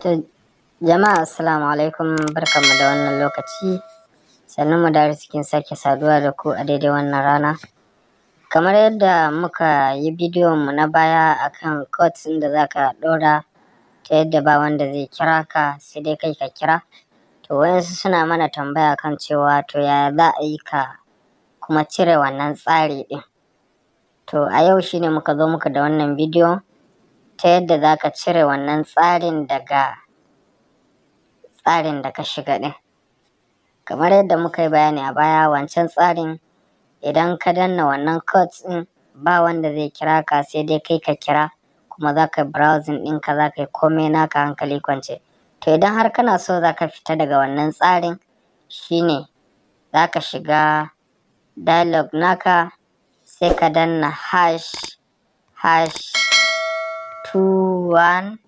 To jama'a, assalamu alaikum, barkanmu da wannan lokaci. Sannan mu da arzikin sake saduwa da ku a daidai wannan rana. Kamar yadda muka yi bidiyon mu na baya akan codes ɗin da zaka ɗora ta yadda ba wanda zai kira ka sai dai kai ka kira. To wayansu suna mana tambaya kan cewa, to yaya za a yi ka kuma cire wannan tsari ɗin? To a yau shine muka zo muka da wannan bidiyo ta yadda zaka cire wannan tsarin daga tsarin da ka shiga ɗin. Kamar yadda muka yi bayani a baya, wancan tsarin idan ka danna wannan codes ɗin, ba wanda zai kira ka sai dai kai ka kira, kuma za ka browsing ɗinka, za ka yi komai naka hankali kwance. To idan har kana so za ka fita daga wannan tsarin, shine za ka shiga dialog naka, sai ka danna ##21#,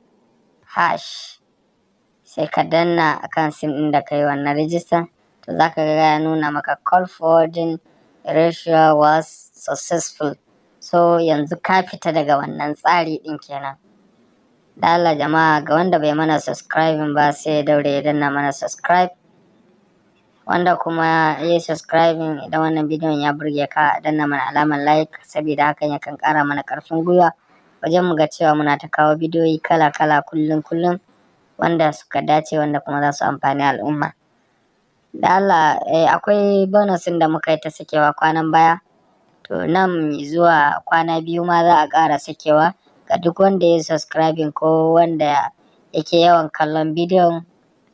sai ka danna akan SIM ɗin da ka yi wannan register. To za ka ga ya nuna maka "Call forwarding erasure was successful". So yanzu ka fita daga wannan tsari ɗin kenan. Da Allah jama'a, ga wanda bai mana subscribing ba, sai ya daure ya danna mana subscribe. Wanda kuma ya yi subscribing, idan wannan bidiyon ya burge ka, danna mana alamar like, saboda hakan yakan ƙara mana ƙarfin gwiwa wajen mu ga cewa muna ta kawo bidiyoyi kala-kala kullum kullum wanda suka dace, wanda kuma za su amfani al'umma. Da Allah akwai bonus da muka yi ta sakewa kwanan baya. To nan zuwa kwana 2 ma za a ƙara sakewa ga duk wanda ya subscribing ko wanda yake yawan kallon bidiyon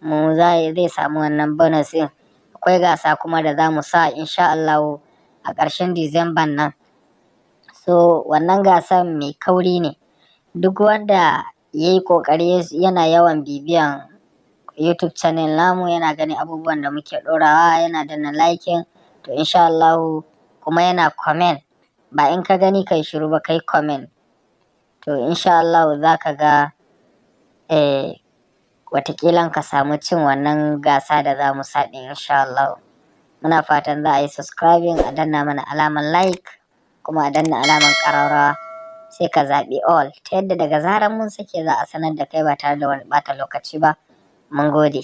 mu, zai samu wannan bonus ɗin. Akwai gasa kuma da za mu sa insha Allahu a ƙarshen Disamban nan. So wannan gasan mai kauri ne. Duk wanda ya yi ƙoƙari yana yawan bibiyan YouTube channel namu, yana ganin abubuwan da muke ɗorawa, yana danna liking, to insha Allahu kuma yana comment, ba in ka gani kai shiru ba, kai comment, to insha Allahu za ka ga wataƙila ka samu cin wannan gasa da za mu sa ɗin insha Allahu. Muna fatan za a yi subscribing, a danna mana alamar like, kuma a danna alamar ƙararrawa, sai ka zaɓi all, ta yadda daga zarar mun sake za a sanar da kai ba tare da wani ɓata lokaci ba. Mun gode.